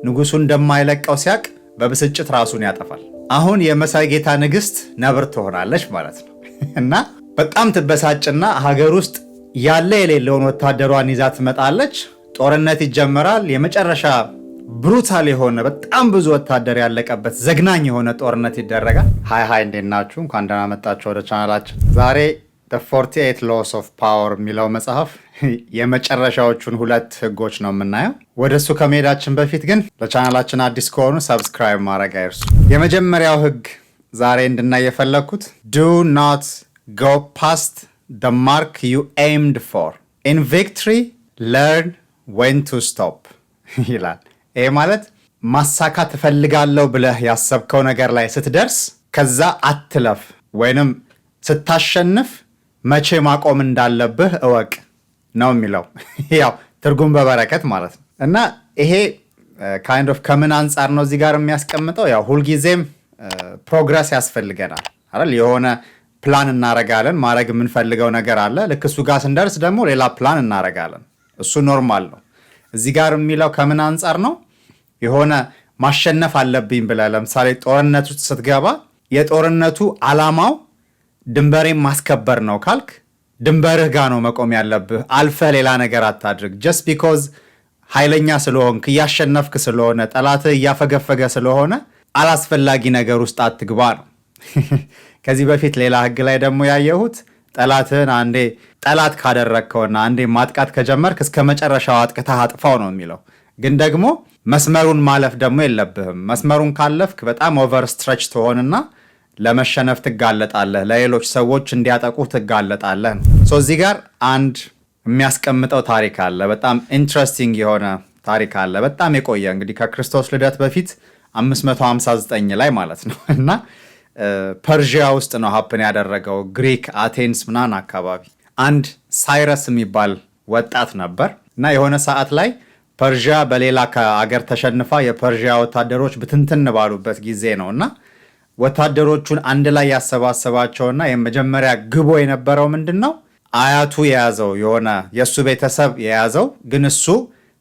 ንጉሱ እንደማይለቀው ሲያቅ በብስጭት ራሱን ያጠፋል። አሁን የመሳይ ጌታ ንግስት ነብር ትሆናለች ማለት ነው። እና በጣም ትበሳጭና ሀገር ውስጥ ያለ የሌለውን ወታደሯን ይዛ ትመጣለች። ጦርነት ይጀመራል። የመጨረሻ brutal የሆነ፣ በጣም ብዙ ወታደር ያለቀበት ዘግናኝ የሆነ ጦርነት ይደረጋል። Hi hi፣ እንዴት ናችሁ? እንኳን ደህና መጣችሁ ወደ ቻናላችን። ዛሬ The 48 Laws of Power የሚለው መጽሐፍ የመጨረሻዎቹን ሁለት ህጎች ነው የምናየው። ወደ እሱ ከመሄዳችን በፊት ግን ለቻናላችን አዲስ ከሆኑ subscribe ማድረግ አይርሱ። የመጀመሪያው ህግ ዛሬ እንድናይ የፈለግኩት "Do not go past the mark you aimed for. In victory, learn when to stop" ይላል። ይሄ ማለት ማሳካት እፈልጋለሁ ብለህ ያሰብከው ነገር ላይ ስትደርስ ከዛ አትለፍ፣ ወይንም ስታሸንፍ መቼ ማቆም እንዳለብህ እወቅ ነው የሚለው። ያው ትርጉም በበረከት ማለት ነው። እና ይሄ kind of ከምን አንጻር ነው እዚህ ጋር የሚያስቀምጠው? ያው ሁልጊዜም progress ያስፈልገናል አይደል? የሆነ ፕላን እናረጋለን፣ ማድረግ የምንፈልገው ነገር አለ። ልክ እሱ ጋር ስንደርስ ደግሞ ሌላ ፕላን እናረጋለን። እሱ normal ነው። እዚህ ጋር የሚለው ከምን አንጻር ነው? የሆነ ማሸነፍ አለብኝ ብለህ ለምሳሌ ጦርነት ውስጥ ስትገባ የጦርነቱ ዓላማው ድንበሬን ማስከበር ነው ካልክ ድንበርህ ጋር ነው መቆም ያለብህ። አልፈህ ሌላ ነገር አታድርግ። Just because ኃይለኛ ስለሆንክ፣ እያሸነፍክ ስለሆነ፣ ጠላትህ እያፈገፈገ ስለሆነ አላስፈላጊ ነገር ውስጥ አትግባ ነው። ከዚህ በፊት ሌላ ህግ ላይ ደግሞ ያየሁት ጠላትህን አንዴ ጠላት ካደረግከውና አንዴ ማጥቃት ከጀመርክ እስከ መጨረሻው አጥቅተህ አጥፋው ነው የሚለው። ግን ደግሞ መስመሩን ማለፍ ደግሞ የለብህም። መስመሩን ካለፍክ በጣም overstretch ትሆንና ለመሸነፍ ትጋለጣለህ፣ ለሌሎች ሰዎች እንዲያጠቁ ትጋለጣለህ ነው። So እዚህ ጋር አንድ የሚያስቀምጠው ታሪክ አለ። በጣም interesting የሆነ ታሪክ አለ። በጣም የቆየ፣ እንግዲህ ከክርስቶስ ልደት በፊት 559 ላይ ማለት ነው እና ፐርዢያ ውስጥ ነው happen ያደረገው፣ ግሪክ አቴንስ ምናምን አካባቢ አንድ ሳይረስ የሚባል ወጣት ነበር እና የሆነ ሰዓት ላይ ፐርዢያ በሌላ አገር ተሸንፋ የፐርዢያ ወታደሮች ብትንትን ባሉበት ጊዜ ነው እና ወታደሮቹን አንድ ላይ ያሰባሰባቸውና የመጀመሪያ ግቡ የነበረው ምንድን ነው? አያቱ የያዘው፣ የሆነ የእሱ ቤተሰብ የያዘው ግን እሱ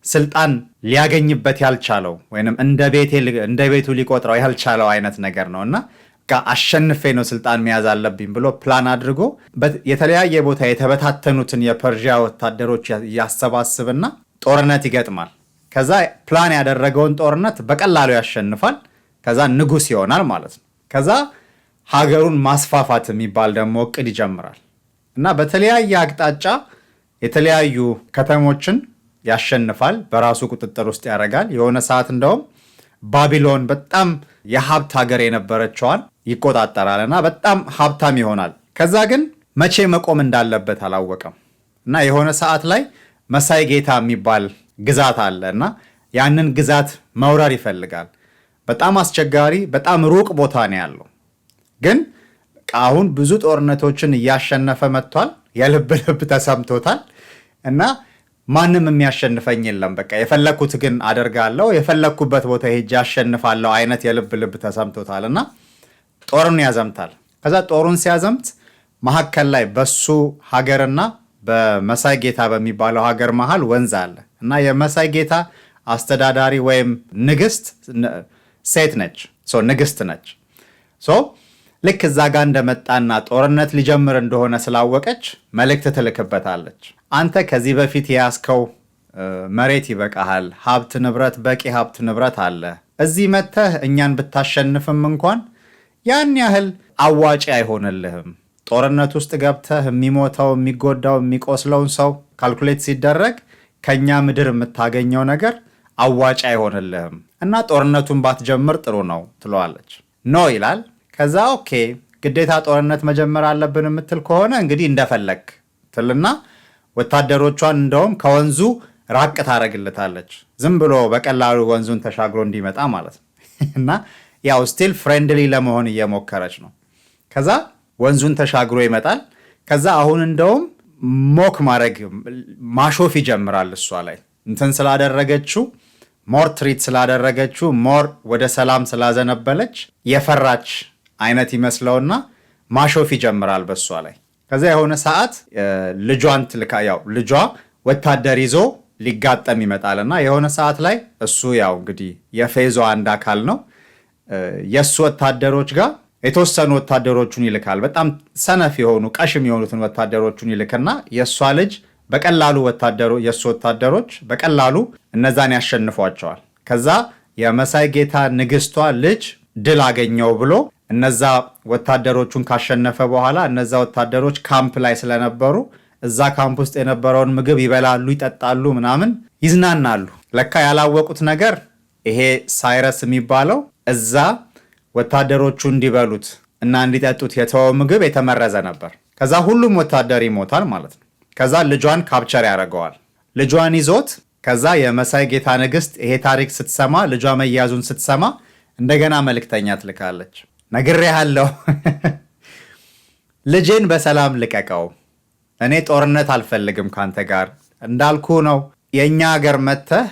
ስልጣን ሊያገኝበት ያልቻለው ወይም እንደ ቤቱ ሊቆጥረው ያልቻለው አይነት ነገር ነው እና አሸንፌ ነው ስልጣን መያዝ አለብኝ ብሎ ፕላን አድርጎ የተለያየ ቦታ የተበታተኑትን የፐርዢያ ወታደሮች ያሰባስብና ጦርነት ይገጥማል። ከዛ ፕላን ያደረገውን ጦርነት በቀላሉ ያሸንፋል። ከዛ ንጉስ ይሆናል ማለት ነው። ከዛ ሀገሩን ማስፋፋት የሚባል ደግሞ እቅድ ይጀምራል እና በተለያየ አቅጣጫ የተለያዩ ከተሞችን ያሸንፋል፣ በራሱ ቁጥጥር ውስጥ ያደርጋል። የሆነ ሰዓት እንደውም ባቢሎን በጣም የሀብት ሀገር የነበረችዋን ይቆጣጠራል እና በጣም ሀብታም ይሆናል። ከዛ ግን መቼ መቆም እንዳለበት አላወቀም እና የሆነ ሰዓት ላይ መሳይ ጌታ የሚባል ግዛት አለ እና ያንን ግዛት መውረር ይፈልጋል። በጣም አስቸጋሪ፣ በጣም ሩቅ ቦታ ነው ያለው። ግን አሁን ብዙ ጦርነቶችን እያሸነፈ መጥቷል። የልብ ልብ ተሰምቶታል እና ማንም የሚያሸንፈኝ የለም፣ በቃ የፈለግኩት ግን አደርጋለሁ፣ የፈለግኩበት ቦታ ሄጄ አሸንፋለሁ አይነት የልብ ልብ ተሰምቶታል እና ጦሩን ያዘምታል። ከዛ ጦሩን ሲያዘምት መሀከል ላይ በሱ ሀገርና በመሳይ ጌታ በሚባለው ሀገር መሀል ወንዝ አለ እና የመሳይ ጌታ አስተዳዳሪ ወይም ንግስት ሴት ነች፣ ንግስት ነች። So ልክ እዛ ጋር እንደመጣና ጦርነት ሊጀምር እንደሆነ ስላወቀች መልእክት ትልክበታለች። አንተ ከዚህ በፊት የያዝከው መሬት ይበቃሃል፣ ሀብት ንብረት፣ በቂ ሀብት ንብረት አለ። እዚህ መጥተህ እኛን ብታሸንፍም እንኳን ያን ያህል አዋጪ አይሆንልህም። ጦርነት ውስጥ ገብተህ የሚሞተው፣ የሚጎዳው፣ የሚቆስለውን ሰው calculate ሲደረግ ከእኛ ምድር የምታገኘው ነገር አዋጭ አይሆንልህም እና ጦርነቱን ባትጀምር ጥሩ ነው ትለዋለች። No ይላል። ከዛ okay፣ ግዴታ ጦርነት መጀመር አለብን የምትል ከሆነ እንግዲህ እንደፈለግ ትልና ወታደሮቿን እንደውም ከወንዙ ራቅ ታደርግለታለች። ዝም ብሎ በቀላሉ ወንዙን ተሻግሮ እንዲመጣ ማለት ነው። እና ያው still friendly ለመሆን እየሞከረች ነው። ከዛ ወንዙን ተሻግሮ ይመጣል። ከዛ አሁን እንደውም mock ማድረግ፣ ማሾፍ ይጀምራል። እሷ ላይ እንትን ስላደረገችው፣ more treat ስላደረገችው፣ more ወደ ሰላም ስላዘነበለች የፈራች አይነት ይመስለውና ማሾፍ ይጀምራል በእሷ ላይ። ከዛ የሆነ ሰዓት ልጇን ትልካ፣ ያው ልጇ ወታደር ይዞ ሊጋጠም ይመጣል እና የሆነ ሰዓት ላይ እሱ ያው እንግዲህ የፌዟ አንድ አካል ነው። የእሱ ወታደሮች ጋር የተወሰኑ ወታደሮቹን ይልካል። በጣም ሰነፍ የሆኑ፣ ቀሽም የሆኑትን ወታደሮቹን ይልክና የእሷ ልጅ በቀላሉ የእሱ ወታደሮች በቀላሉ እነዛን ያሸንፏቸዋል። ከዛ የመሳይ ጌታ ንግስቷ ልጅ ድል አገኘው ብሎ እነዛ ወታደሮቹን ካሸነፈ በኋላ እነዛ ወታደሮች ካምፕ ላይ ስለነበሩ እዛ ካምፕ ውስጥ የነበረውን ምግብ ይበላሉ፣ ይጠጣሉ፣ ምናምን ይዝናናሉ። ለካ ያላወቁት ነገር ይሄ ሳይረስ የሚባለው እዛ ወታደሮቹ እንዲበሉት እና እንዲጠጡት የተወው ምግብ የተመረዘ ነበር። ከዛ ሁሉም ወታደር ይሞታል ማለት ነው። ከዛ ልጇን capture ያደርገዋል። ልጇን ይዞት ከዛ የመሳይ ጌታ ንግስት ይሄ ታሪክ ስትሰማ፣ ልጇ መያዙን ስትሰማ እንደገና መልእክተኛ ትልካለች። ነግሬሃለሁ፣ ልጄን በሰላም ልቀቀው፣ እኔ ጦርነት አልፈልግም ካንተ ጋር፣ እንዳልኩ ነው። የእኛ ሀገር መጥተህ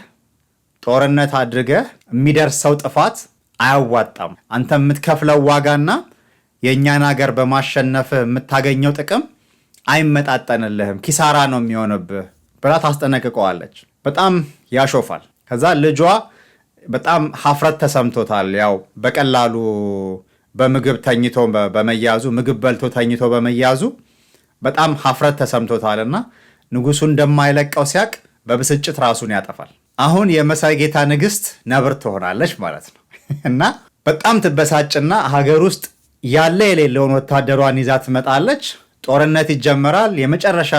ጦርነት አድርገህ የሚደርሰው ጥፋት አያዋጣም። አንተ የምትከፍለው ዋጋና የእኛን ሀገር በማሸነፍህ የምታገኘው ጥቅም አይመጣጠንልህም፣ ኪሳራ ነው የሚሆንብህ ብላ ታስጠነቅቀዋለች። በጣም ያሾፋል። ከዛ ልጇ በጣም ሀፍረት ተሰምቶታል። ያው በቀላሉ በምግብ ተኝቶ በመያዙ፣ ምግብ በልቶ ተኝቶ በመያዙ በጣም ሀፍረት ተሰምቶታል እና ንጉሱ እንደማይለቀው ሲያቅ በብስጭት ራሱን ያጠፋል። አሁን የመሳይ ጌታ ንግስት ነብር ትሆናለች ማለት ነው እና በጣም ትበሳጭና ሀገር ውስጥ ያለ የሌለውን ወታደሯን ይዛ ትመጣለች። ጦርነት ይጀመራል። የመጨረሻ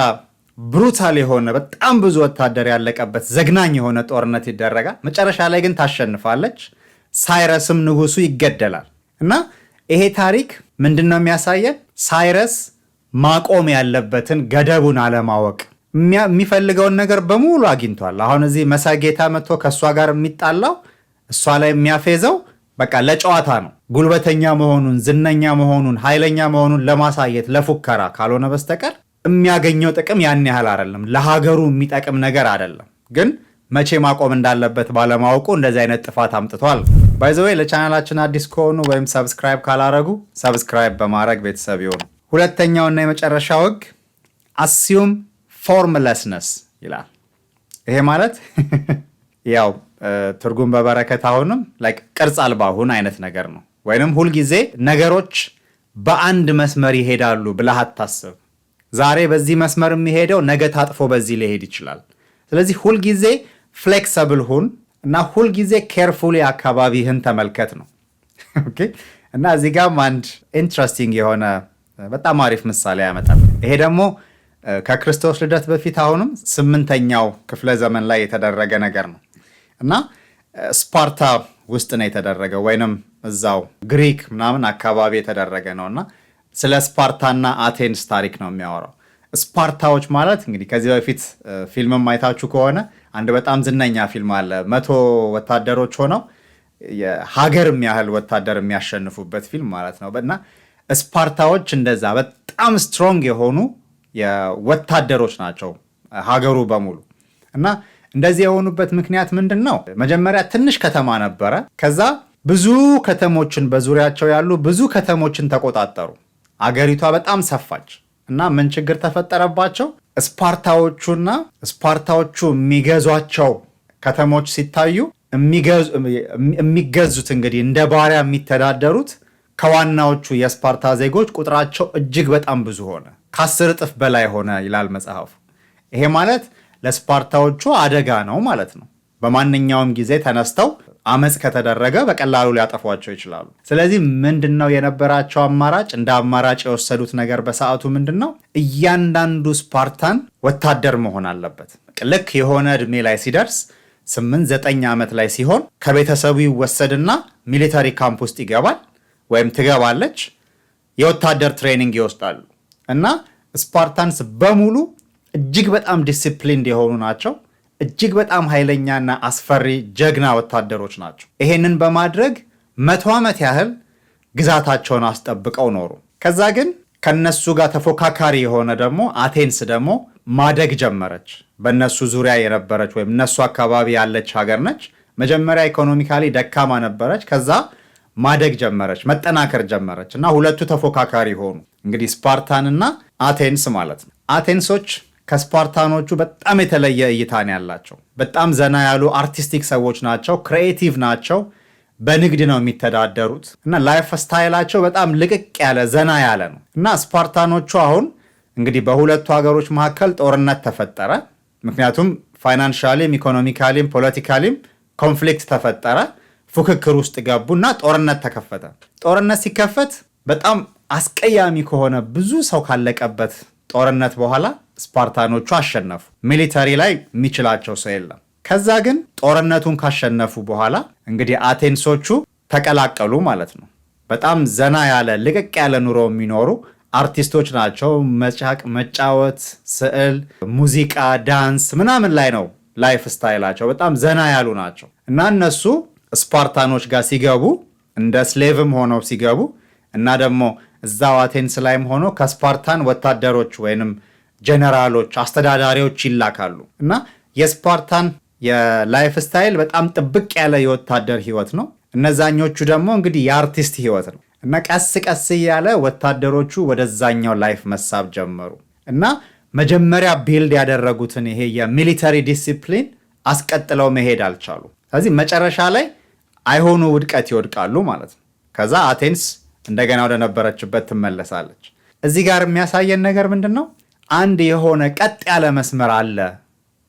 brutal የሆነ፣ በጣም ብዙ ወታደር ያለቀበት ዘግናኝ የሆነ ጦርነት ይደረጋል። መጨረሻ ላይ ግን ታሸንፋለች። ሳይረስም ንጉሱ ይገደላል። እና ይሄ ታሪክ ምንድን ነው የሚያሳየን? ሳይረስ ማቆም ያለበትን ገደቡን አለማወቅ። የሚፈልገውን ነገር በሙሉ አግኝቷል። አሁን እዚህ መሳይ ጌታ መጥቶ ከእሷ ጋር የሚጣላው፣ እሷ ላይ የሚያፌዘው በቃ ለጨዋታ ነው። ጉልበተኛ መሆኑን፣ ዝነኛ መሆኑን፣ ኃይለኛ መሆኑን ለማሳየት፣ ለፉከራ ካልሆነ በስተቀር የሚያገኘው ጥቅም ያን ያህል አይደለም። ለሀገሩ የሚጠቅም ነገር አይደለም። ግን መቼ ማቆም እንዳለበት ባለማወቁ እንደዚህ አይነት ጥፋት አምጥቷል። By the way፣ ለቻናላችን አዲስ ከሆኑ ወይም subscribe ካላረጉ subscribe በማድረግ ቤተሰብ ይሁኑ። ሁለተኛውና የመጨረሻው ህግ assume formlessness ይላል። ይሄ ማለት ያው ትርጉም በበረከት አሁንም like ቅርጽ አልባ ሁን አይነት ነገር ነው። ወይንም ሁልጊዜ ነገሮች በአንድ መስመር ይሄዳሉ ብለህ አታስብ። ዛሬ በዚህ መስመር የሚሄደው ነገ ታጥፎ በዚህ ሊሄድ ይችላል። ስለዚህ ሁልጊዜ flexible ሁን እና ሁልጊዜ carefully አካባቢህን ተመልከት ነው። Okay፣ እና እዚህ ጋም አንድ interesting የሆነ በጣም አሪፍ ምሳሌ ያመጣል። ይሄ ደግሞ ከክርስቶስ ልደት በፊት አሁንም ስምንተኛው ክፍለ ዘመን ላይ የተደረገ ነገር ነው እና ስፓርታ ውስጥ ነው የተደረገው ወይንም እዛው ግሪክ ምናምን አካባቢ የተደረገ ነው እና ስለ ስፓርታና አቴንስ ታሪክ ነው የሚያወራው። ስፓርታዎች ማለት እንግዲህ ከዚህ በፊት ፊልምም አይታችሁ ከሆነ አንድ በጣም ዝነኛ ፊልም አለ። 100 ወታደሮች ሆነው የሀገር የሚያህል ወታደር የሚያሸንፉበት ፊልም ማለት ነው። እና ስፓርታዎች እንደዛ በጣም strong የሆኑ ወታደሮች ናቸው ሀገሩ በሙሉ። እና እንደዚህ የሆኑበት ምክንያት ምንድን ነው? መጀመሪያ ትንሽ ከተማ ነበረ። ከዛ ብዙ ከተሞችን፣ በዙሪያቸው ያሉ ብዙ ከተሞችን ተቆጣጠሩ። አገሪቷ በጣም ሰፋች እና ምን ችግር ተፈጠረባቸው? ስፓርታዎቹና ስፓርታዎቹ የሚገዟቸው ከተሞች ሲታዩ የሚገዙት፣ እንግዲህ እንደ ባሪያ የሚተዳደሩት ከዋናዎቹ የስፓርታ ዜጎች ቁጥራቸው እጅግ በጣም ብዙ ሆነ። ከ10 እጥፍ በላይ ሆነ ይላል መጽሐፉ። ይሄ ማለት ለስፓርታዎቹ አደጋ ነው ማለት ነው። በማንኛውም ጊዜ ተነስተው አመፅ ከተደረገ በቀላሉ ሊያጠፏቸው ይችላሉ። ስለዚህ ምንድን ነው የነበራቸው አማራጭ? እንደ አማራጭ የወሰዱት ነገር በሰዓቱ ምንድን ነው? እያንዳንዱ ስፓርታን ወታደር መሆን አለበት። ልክ የሆነ እድሜ ላይ ሲደርስ፣ 8፣ 9 ዓመት ላይ ሲሆን ከቤተሰቡ ይወሰድና military camp ውስጥ ይገባል ወይም ትገባለች። የወታደር training ይወስዳሉ እና Spartans በሙሉ እጅግ በጣም disciplined የሆኑ ናቸው። እጅግ በጣም ኃይለኛና አስፈሪ ጀግና ወታደሮች ናቸው። ይሄንን በማድረግ 100 ዓመት ያህል ግዛታቸውን አስጠብቀው ኖሩ። ከዛ ግን ከነሱ ጋር ተፎካካሪ የሆነ ደግሞ አቴንስ ደግሞ ማደግ ጀመረች። በእነሱ ዙሪያ የነበረች ወይም እነሱ አካባቢ ያለች ሀገር ነች። መጀመሪያ economically ደካማ ነበረች። ከዛ ማደግ ጀመረች፣ መጠናከር ጀመረች እና ሁለቱ ተፎካካሪ ሆኑ። እንግዲህ ስፓርታንና አቴንስ ማለት ነው። አቴንሶች ከስፓርታኖቹ በጣም የተለየ እይታ ነው ያላቸው። በጣም ዘና ያሉ artistic ሰዎች ናቸው፣ creative ናቸው፣ በንግድ ነው የሚተዳደሩት እና lifestyle ኣቸው በጣም ልቅቅ ያለ፣ ዘና ያለ ነው። እና ስፓርታኖቹ አሁን እንግዲህ በሁለቱ ሀገሮች መካከል ጦርነት ተፈጠረ። ምክንያቱም financially ም economically ም politically ም conflict ተፈጠረ። ፉክክር ውስጥ ገቡ እና ጦርነት ተከፈተ። ጦርነት ሲከፈት በጣም አስቀያሚ ከሆነ፣ ብዙ ሰው ካለቀበት ጦርነት በኋላ ስፓርታኖቹ አሸነፉ። Military ላይ የሚችላቸው ሰው የለም። ከዛ ግን ጦርነቱን ካሸነፉ በኋላ እንግዲህ አቴንሶቹ ተቀላቀሉ ማለት ነው። በጣም ዘና ያለ፣ ልቅቅ ያለ ኑሮ የሚኖሩ አርቲስቶች ናቸው። መሳቅ፣ መጫወት፣ ስዕል፣ ሙዚቃ፣ ዳንስ ምናምን ላይ ነው lifestyle ኣቸው። በጣም ዘና ያሉ ናቸው እና እነሱ ስፓርታኖች ጋር ሲገቡ፣ እንደ slave ም ሆነው ሲገቡ እና ደግሞ እዛው አቴንስ ላይም ሆኖ ከስፓርታን ወታደሮች ወይንም ጀነራሎች፣ አስተዳዳሪዎች ይላካሉ እና የስፓርታን የ lifestyle በጣም ጥብቅ ያለ የወታደር ህይወት ነው። እነዛኞቹ ደግሞ እንግዲህ የአርቲስት ህይወት ነው እና ቀስ ቀስ እያለ ወታደሮቹ ወደዛኛው life መሳብ ጀመሩ እና መጀመሪያ build ያደረጉትን ይሄ የ military discipline አስቀጥለው መሄድ አልቻሉ። ስለዚህ መጨረሻ ላይ አይሆኑ ውድቀት ይወድቃሉ ማለት ነው። ከዛ አቴንስ እንደገና ወደ ነበረችበት ትመለሳለች። እዚህ ጋር የሚያሳየን ነገር ምንድን ነው? አንድ የሆነ ቀጥ ያለ መስመር አለ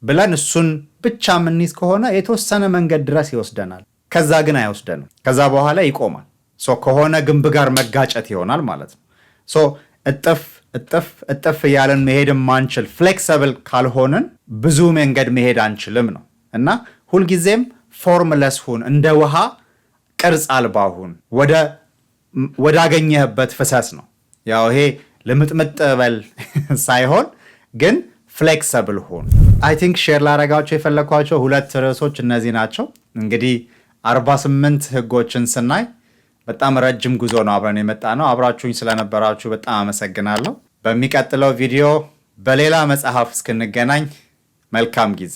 ብለን እሱን ብቻ የምንይዝ ከሆነ የተወሰነ መንገድ ድረስ ይወስደናል። ከዛ ግን አይወስደንም። ከዛ በኋላ ይቆማል። So ከሆነ ግንብ ጋር መጋጨት ይሆናል ማለት ነው። So እጥፍ እጥፍ እጥፍ እያለን መሄድ ማንችል፣ flexible ካልሆንን ብዙ መንገድ መሄድ አንችልም ነው። እና ሁልጊዜም formless ሁን፣ እንደ ውሃ ቅርጽ አልባ ሁን፣ ወዳገኘህበት ፍሰስ ነው። ያው ይሄ ልምጥምጥ በል ሳይሆን ግን flexible ሁን። I think share ላረጋችሁ የፈለግኳቸው ሁለት ርዕሶች እነዚህ ናቸው። እንግዲህ 48 ህጎችን ስናይ በጣም ረጅም ጉዞ ነው አብረን የመጣነው። አብራችሁኝ ስለነበራችሁ በጣም አመሰግናለሁ። በሚቀጥለው ቪዲዮ በሌላ መጽሐፍ እስክንገናኝ መልካም ጊዜ።